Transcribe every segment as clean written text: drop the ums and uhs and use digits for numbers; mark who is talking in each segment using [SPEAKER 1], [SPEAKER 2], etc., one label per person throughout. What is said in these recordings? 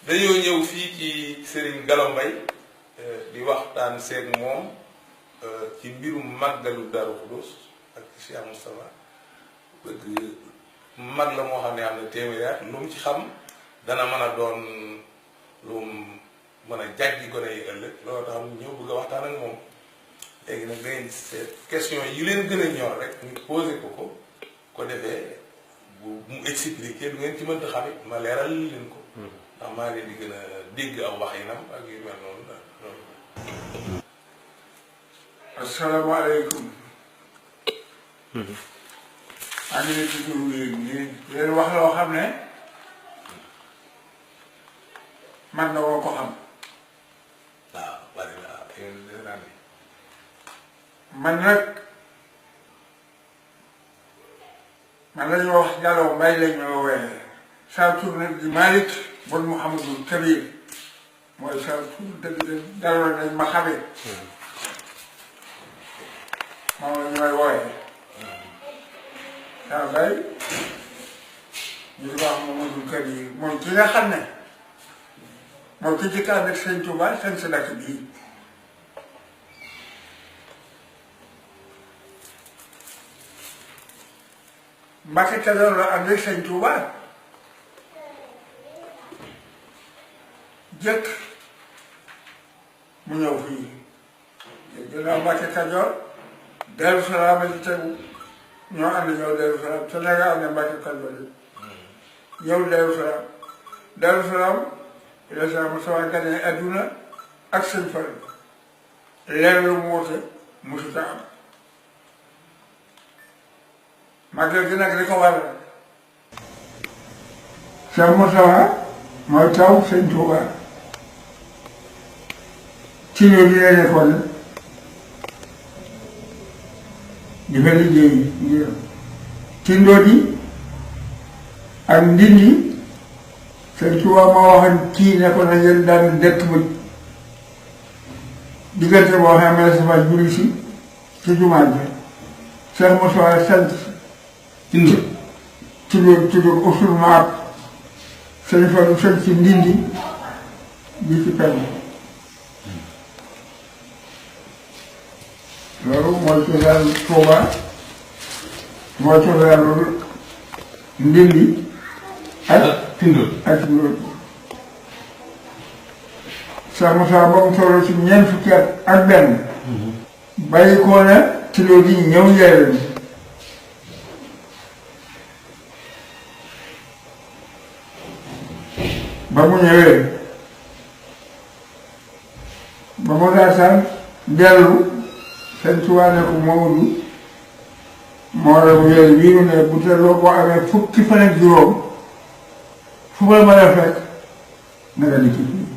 [SPEAKER 1] dañoo ñëw fii ci Serigne Galo Mbaye di waxtaan seeg moom ci mbirum màggalu Darou Khoudoss ak Cheikh Moustapha bëgg mag la moo xam ne am na téeméeri at lu mu ci xam dana mën a doon lu mu mën a jàjji gone yi ëllëg loolu tax ñu ñëw bëgg a waxtaan ak moom léegi nag da ngeen seet question yi leen gën a ñor rek ñu posé ko defee bu mu expliqué lu ngeen ci mënta xam it ma leeral leen ko ndax maa ngi leen di gën a dégg aw waxinam ak yu mel noonu loolu.
[SPEAKER 2] asalaamaaleykum. maa ngi leen di nuyu leen wax loo xam ne man na woo ko xam.
[SPEAKER 1] waaw bari na yéen
[SPEAKER 2] man nag man la ñu wax Galo Mbaye la ñu woowee saa tur nag di Malick bon Mouhamadou Kabir mooy saa tur dëgg Galo nañ ma xamee moom la ñu may woowee saa Mbaye ñu di wax Mouhamadou Kabir moom ki nga xam ne moom ki ci ànd ak Sëñ Touba seen si dëkk bii Mbacke Kajoor la ànd ak Sëñ Touba jëkk mu ñëw fii ginnaaw Mbacke Kajoor Darou Salaam ci tegu ñoo ànd ñëw Darou Salaam te na nga am ne Mbacke Kajoor yi ñëw Darou Salaam la Cheikh Moustapha gane adduna ak Sëñ Fall leer lu mu wute mosut a am màggal gi nag li ko waral Cheikh Moustapha mooy taw Sëñ Touba ci ñoom ñu ne nekkoon di fa liggéey ngir ci ndóodi ak ndindi Sëñ Touba moo waxoon kii ne ko na ngeen daan dëkk ba diggante boo xam ne sa fa julli si ci jumaa ji Cheikh Moustapha sant tudd usul maab Sëñ Fallu sant ci ndindi bi ci penn loolu mooy cosaan Touba mooy cosaan ndindi ak Tindóo Cheikh Moussa ba mu toll ci ñeent fukki at ak benn bàyyi ko na ci loolu di ñëw njëriñ ba mu ñëwee ba mu daataan dellu Sëñ Tuubaa ne ko Maodo moo la mu yore bii ne bu delloo boo amee fukki fan ak juróom fu ma mën a fekk na nga dikk fii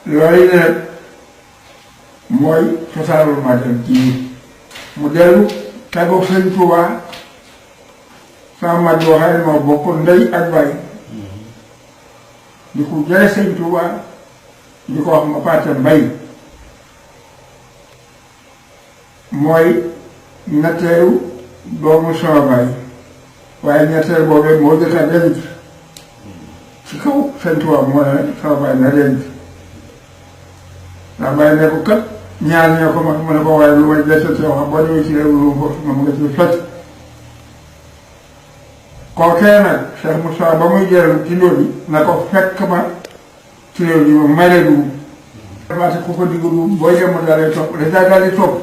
[SPEAKER 2] loolu nag mooy cosaanul màggal ji mu dellu tàggoog Sëñ Tuubaa sama mag yoo xam ne moo bokk ndey ak baay di ko jële Sëñ Tuubaa di ko wax ma paate Mbaye mooy ñetteelu doomu sama baay waaye ñetteel boobee moo jëkk a denc ci kaw Sëñ Tuubaa moo ne sama baay na denc ndax Baye ne ko kat ñaar ñoo ko mag mu ne ko waaye lu may desal soo xam boo ñëwee ci réew lu moom nga ci fekk kookee nag Cheikh Moustapha ba muy jëral ci loolu na ko fekk ma ci loolu moom may la dugub parce que ku ko digg dugub booy dem daal di topp daal di topp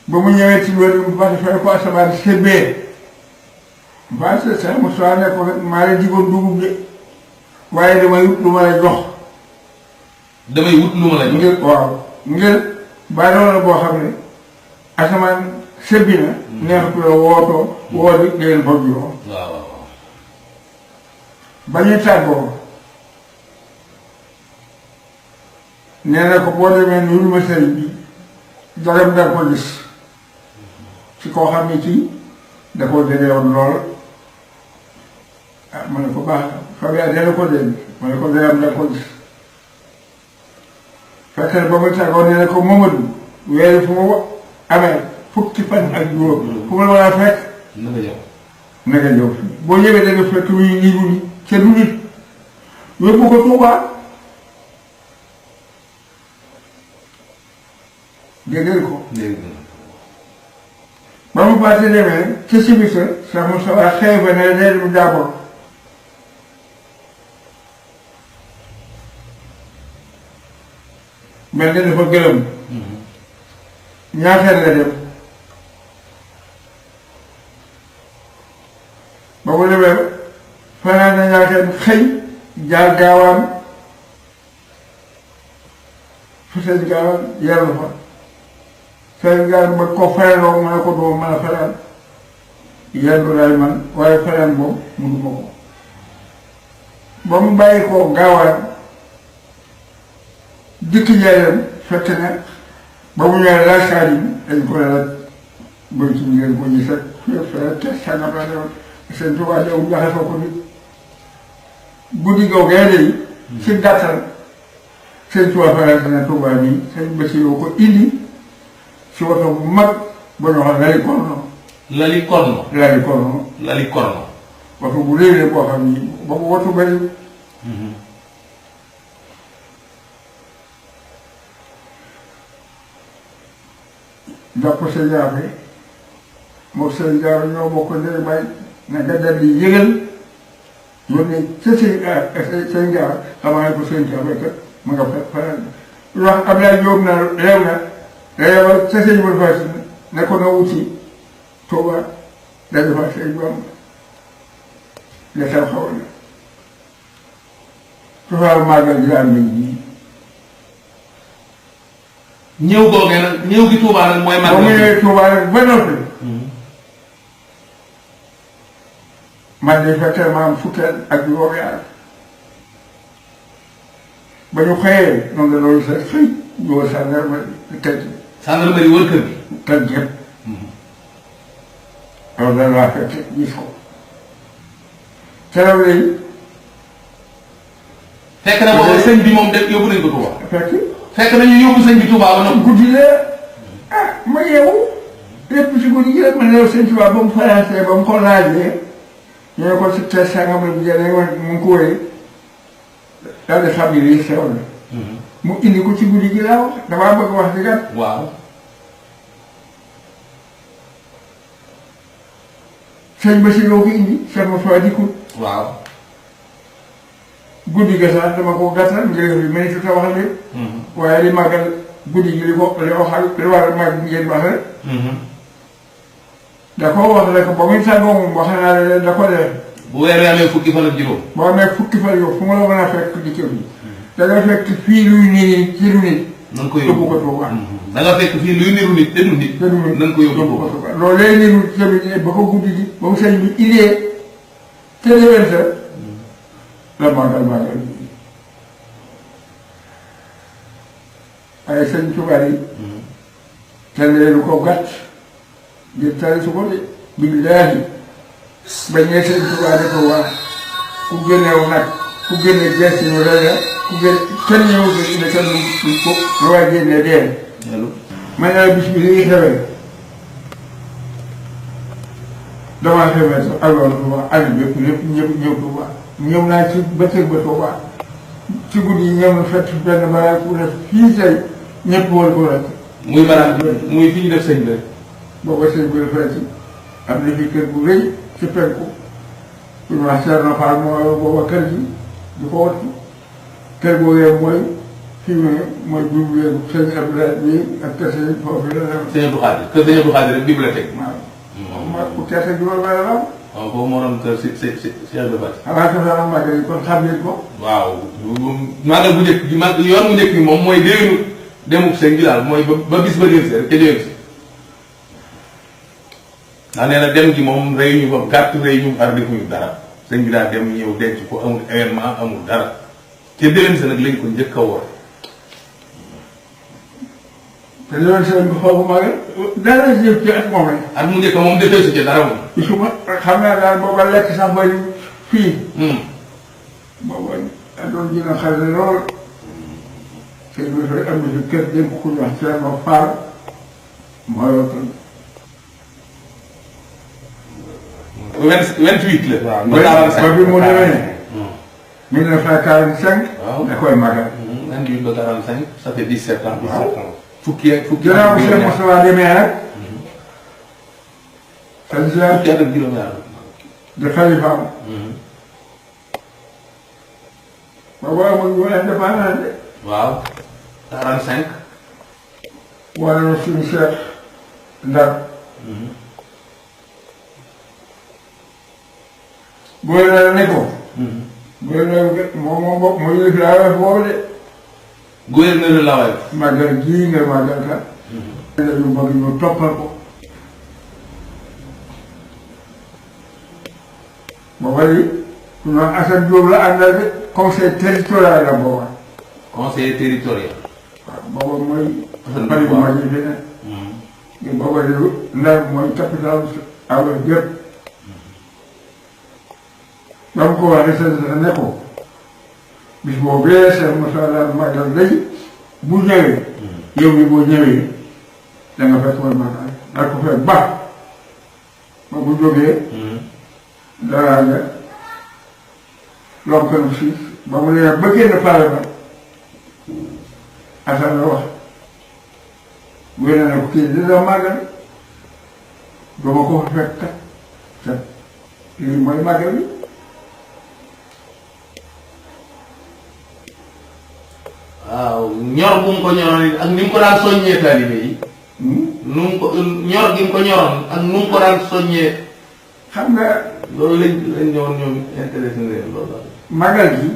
[SPEAKER 2] ba mu ñëwee ci loolu mu parce que fay ko asamaan sébbee parce que Cheikh Moustapha ne ko maa la diggoon dugub de waaye damay wut lu ma la jox
[SPEAKER 1] damay wut lu ma la jox
[SPEAKER 2] ngir waaw ngir bàyyi la boo xam ne asamaan sébbi na neexatu la wootoo woo di ngeen fa juróom
[SPEAKER 1] waaw
[SPEAKER 2] ba ñuy tàggoo nee na ko boo demee nuyul ma sëriñ bi dogam da ko gis ci koo xam ne kii da koo jegewoon lool ah ma ne ko baax fa yaa dana ko dégg ma ne ko dogam da ko gis fekk na ba muy tàggoo nee na ko Mamadou weeri fu mu amee fukki fan ak juróom fu mu la war a fekk
[SPEAKER 1] na nga ñëw.
[SPEAKER 2] na nga ñëw fii boo ñëwee da nga fekk muy niiru ni ca du nit yóbbu ko Tuubaa dégg ngeen ko.
[SPEAKER 1] dégg nga.
[SPEAKER 2] ba mu baatee demee ca Sibisa Cheikh Moustapha xëy ba ne nee mu jàppoo mel ne dafa gërëm. ñaateel la dem. ba mu demee fanaan na ñaateel xëy jaar gaawaan fa sëñ gaawaan yàlla fa. sëñ gaawaan ba ko fayaloo ma ne ko doo mën a fanaan yendu lay man waaye fanaan boobu mënu ma ko. ba mu bàyyi ko gaawaan dikk jaayam fekk na ba mu ñëwee laaj Khadim dañ ko laaj bëri ci ngeen ko gis ak fii te sangam la demoon sëñ Tuubaa ñëw joxe fa ko nit guddi googee day ci gàttal sëñ Tuubaa faral na Tuubaa nii sëñ Basiru ko indi ci woto bu mag ba ñu wax lali korno.
[SPEAKER 1] lali korno.
[SPEAKER 2] lali korno.
[SPEAKER 1] lali korno.
[SPEAKER 2] woto bu réeré boo xam ni boobu woto bëri. jàpp sa jaabe moom sa jaabe ñoo bokk ndey bay na nga dal di yëgal yónnee ca seen jaabe xamaa ne ko seen jaabe kat ma nga faral wax Abdoulaye Diop na réew na réewal ca seen bul fas ne ko na wuti Tuuba dañu fa seen Bamba la xew xawoon na tufaal màggal gi am nañ nii
[SPEAKER 1] ñëw googee nag ñëw gi Touba nag mooy.
[SPEAKER 2] ba mu ñëwee Touba nag ba noppi. man de fekkee ma am fukkeel ak juróom-ñaar ba ñu xëyee noonu la loolu sax xëy ñu wër gendarmerie kër gi.
[SPEAKER 1] gendarmerie wër kër gi.
[SPEAKER 2] kër gi yëpp. loolu daal laa fekk gis ko. keroog léegi.
[SPEAKER 1] fekk na boobu sëñ bi moom yóbbu nañ ko Touba. fekk nañu yóbbu sëñ bi Touba ba noppi.
[SPEAKER 2] guddi la ma yeewu lépp si guddi gi rek ma ne sëñ Touba ba mu faransé ba mu ko laajee ñu ne ko si test sangam la bu jëlee mu ngi ko wéy daal di xam ni lii sew na. mu indi ko ci guddi gi laa wax damaa bëgg wax di kat.
[SPEAKER 1] waaw.
[SPEAKER 2] sëñ ba si yoo ko indi sëñ ma fa dikkut.
[SPEAKER 1] waaw.
[SPEAKER 2] guddi ga sax dama ko gàttal ngir bi mel ni fi wax lépp. waaye li màggal guddi gi li waxal li war a màgg ngeen wax rek. da koo wax rek ba muy tàggoo moom wax naa ne da ko def.
[SPEAKER 1] bu weer wi amee fukki fan ak juróom.
[SPEAKER 2] boo amee fukki fan yow fu ma la mën a fekk di kër gi. da nga fekk fii luy nii ci lu nit.
[SPEAKER 1] na nga ko yóbbu
[SPEAKER 2] ko Tuuba.
[SPEAKER 1] da nga fekk fii luy niru nit te du nit.
[SPEAKER 2] te du nit
[SPEAKER 1] na nga ko yóbbu
[SPEAKER 2] ko Tuuba. loolu lay niru tamit ba ko guddi gi ba mu sëñ bi indee te déwén sa la màggal ay sëñ Tuubaa yi te leelu ko gàtt ngir tari su ko de billaahi bañ ne sëñ Tuubaa de ko waa ku génnew nag ku génne gees ñu rey la ku génne kenn ñëw ne kenn du ko lu waay génne dee ma ne la bis bi li xewee damaa xewee sax alors Tuubaa àll bépp lépp ñëw Tuubaa ñëw naa ci bëccëg ba Tuubaa ci guddi yi ñëw na fekk benn balaa ku def fii tey ñëpp wër ko rek.
[SPEAKER 1] muy balaa muy fi ñu def sëñ bi rek.
[SPEAKER 2] booba sëñ bi la fekk am na fi kër bu rëy ci penku ku ñu wax Thierno Fall moo booba kër gi di ko wattu kër googee mooy fii mu ne mooy bibliothèque sëñ Abdoulaye bi ak kër sëñ foofu la dem.
[SPEAKER 1] sëñ Abdou Khadir kër sëñ Abdou Khadir rek bibliothèque.
[SPEAKER 2] waaw ma ku teete juróom benn la.
[SPEAKER 1] waaw boobu moo doon kër si Cheikh Baye.
[SPEAKER 2] xanaa ko sax màggal yi kon xam ngeen ko.
[SPEAKER 1] waaw màggal bu njëkk bi yoon bu njëkk bi moom mooy déwénu demuk sëñ bi daal mooy ba bis ba déwén si rek ca déwén si. ndax nee na dem gi moom rëy ñu ko gàtt rëy ñu ar defuñu dara sëñ bi daal dem ñëw denc ko amul événement amul dara ca déwén si nag lañ ko njëkk a wóor.
[SPEAKER 2] te loolu sëñ bi foofu màggal dara jëf ci at moom rek.
[SPEAKER 1] at mu njëkk moom defee si ci dara moom.
[SPEAKER 2] gisuma xam naa daal booba lekk sax ba fii. booba doon dina xale lool. sëñ bi dafay am na fi kër dénk ku ñu wax Thierno Fall moo yor kër
[SPEAKER 1] 28 la.
[SPEAKER 2] waaw ba bi mu demee 1945.
[SPEAKER 1] waaw
[SPEAKER 2] da koy magal.
[SPEAKER 1] 28 ba 45 ça fait 17 ans.
[SPEAKER 2] waaw
[SPEAKER 1] fukki
[SPEAKER 2] gannaaw bi Cheikh Moustapha demee nag.
[SPEAKER 1] fukki at ak juróom-ñaar.
[SPEAKER 2] de xalifaam. boobu amul woon indépendance de.
[SPEAKER 1] waaw 45.
[SPEAKER 2] wala na suñu Cheikh Ndar. booy la ne ko. booy la moom bopp mooy yëf laa boobu de.
[SPEAKER 1] gouverneur la waay.
[SPEAKER 2] màggal gii nga màggal ka. dañu bëgg ñu toppal ko. booba yi ku ñu wax Assane Diop la àndal de conseil territorial la booba.
[SPEAKER 1] conseiller territorial.
[SPEAKER 2] waaw booba mooy.
[SPEAKER 1] Assane
[SPEAKER 2] bari
[SPEAKER 1] Diop
[SPEAKER 2] ma ji fi ne. booba de Ndar mooy capital alors gépp. ba mu ko waxee sa ne ko bis boobee Cheikh Moussa daal màggal day bu ñëwee. yow mi boo ñëwee da nga fekk mooy màggal daal ko fekk ba bu jógee. dara nga lonkanu si ba mu ne ba génn pare ba Assane la wax wéy na ko kii dina màggal dama ko fa fekk kat te lii mooy màggal bi.
[SPEAKER 1] waaw ñor bu mu ko ñoroon ak ni mu ko daan soññee taalibe yi. nu mu ko ñor gi mu ko ñoroon ak nu mu ko daan soññee.
[SPEAKER 2] xam nga.
[SPEAKER 1] loolu lañ ñëwoon ñoom intéressé na leen loolu daal.
[SPEAKER 2] magal gi.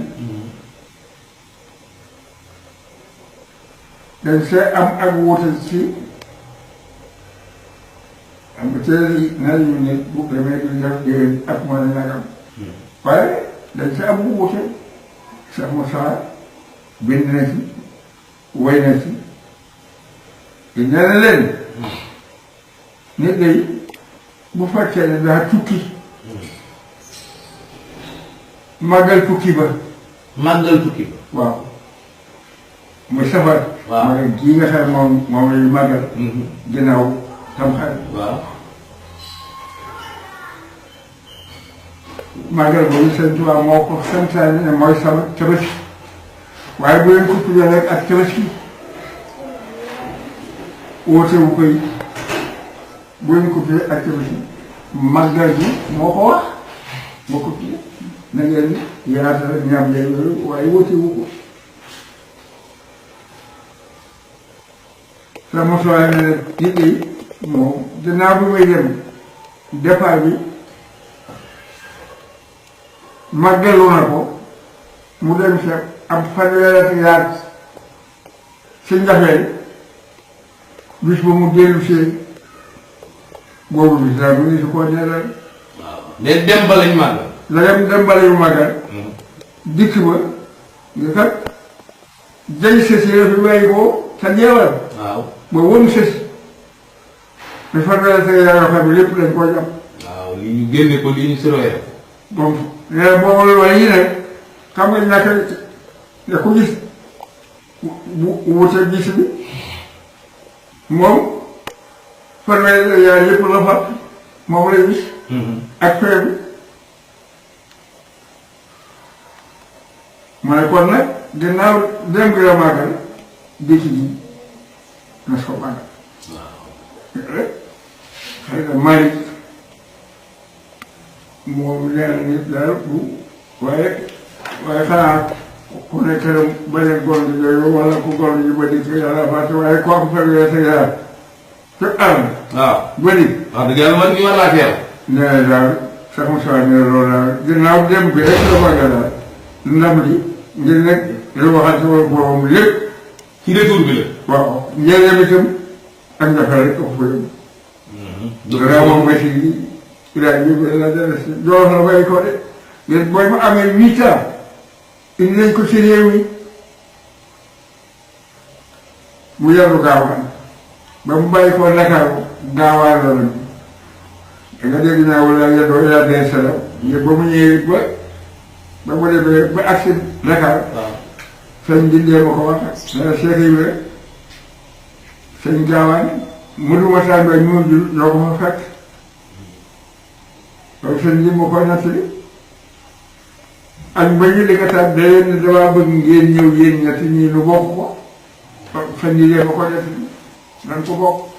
[SPEAKER 2] dañ see am ak wuute ci am nga teel yi naa ñu ne bu demee du def déwén ak moo ne nagam. waaye dañ see am wuute Cheikh Moussa bind na ci way na ci te nee na leen nit day bu fekkee ne daa tukki màggal tukki ba.
[SPEAKER 1] màggal tukki ba.
[SPEAKER 2] waaw muy safar.
[SPEAKER 1] waaw
[SPEAKER 2] magal gii nga xam moom la ñu màggal. ginnaaw Tamxarit.
[SPEAKER 1] waaw.
[SPEAKER 2] màggal boobu Sëñ Tuubaa moo ko santaane ne mooy sama tabaski waaye bu leen ko tuddee rek ak tabaski woote wu koy bu leen ko tuddee ak tabaski màggal gi moo ko wax moo ko tuddee na ngeen yaatal ñaam lay yooyu waaye woote wu ko. sa mosuwaay ne nit yi moom gannaaw bi may dem départ bi màggalu na ko mu dem seet am fanweeri ak yaar si njafeel bis ba mu dellu see boobu bis daal bu ñu si koo neelal.
[SPEAKER 1] waaw mais dem ba lañ màggal.
[SPEAKER 2] la dem ba lañu màggal. dikk ba nga kat jëy sës yi fi bàyyi ko sa jeewal.
[SPEAKER 1] waaw
[SPEAKER 2] ba won sës mi fanweeri ak yaar yoo xam ne lépp lañ koo jàpp.
[SPEAKER 1] waaw li ñu génne ko li ñu surveillé.
[SPEAKER 2] bon nee na boobu la waaye yi ne xam nga ñàkk nga ko gis bu wute gis bi moom fanweeri yaar yëpp la fa moom lay gis. ak fee bi ma ne kon nag gannaaw dem gi la màggal dëkk ji na ko màggal. waaw xëy na Malick moom nee na nit daal bu waaye xanaa ku nekk bañ a góor gi yooyu wala ku góor gi ba dikk yàlla fàtte waaye kooku fanweeri sa yaar te àll.
[SPEAKER 1] waaw
[SPEAKER 2] ba dikk.
[SPEAKER 1] wax dëgg yàlla man ñu war laa teew.
[SPEAKER 2] nee na daal sax mu saa ne loolu daal ginnaaw dem bi rek la màggal daal ndam li ngir nekk li waxante woon boroom lépp.
[SPEAKER 1] ci retour bi la.
[SPEAKER 2] waaw njëriñam itam ak njafe rek ko fa yóbbu. dara moom métti yi Ibrahima bi la dara si jox la bay ko de ngeen booy ma amee 8 ans indi nañ ko ci réew mi mu yaru gaawaan ba mu bàyyi ko Ndakaaru gaawaan la lañu da nga dégg naa wala yadoo yaa dee salam nga ba mu ñëwee ba mu demee ba agsi Dakar sëñ Dindee ma ko wax ne la Cheikh Ibra sëñ gaawaan mu duma tàmbee ñu jul ñoo ko fa fekk loolu sëñ bi ma koy nettali ak ba ñu liggataat day ne damaa bëgg ngeen ñëw yéen ñetti ñii nu bokk ko fan yii ma ko nettali nan ko bokk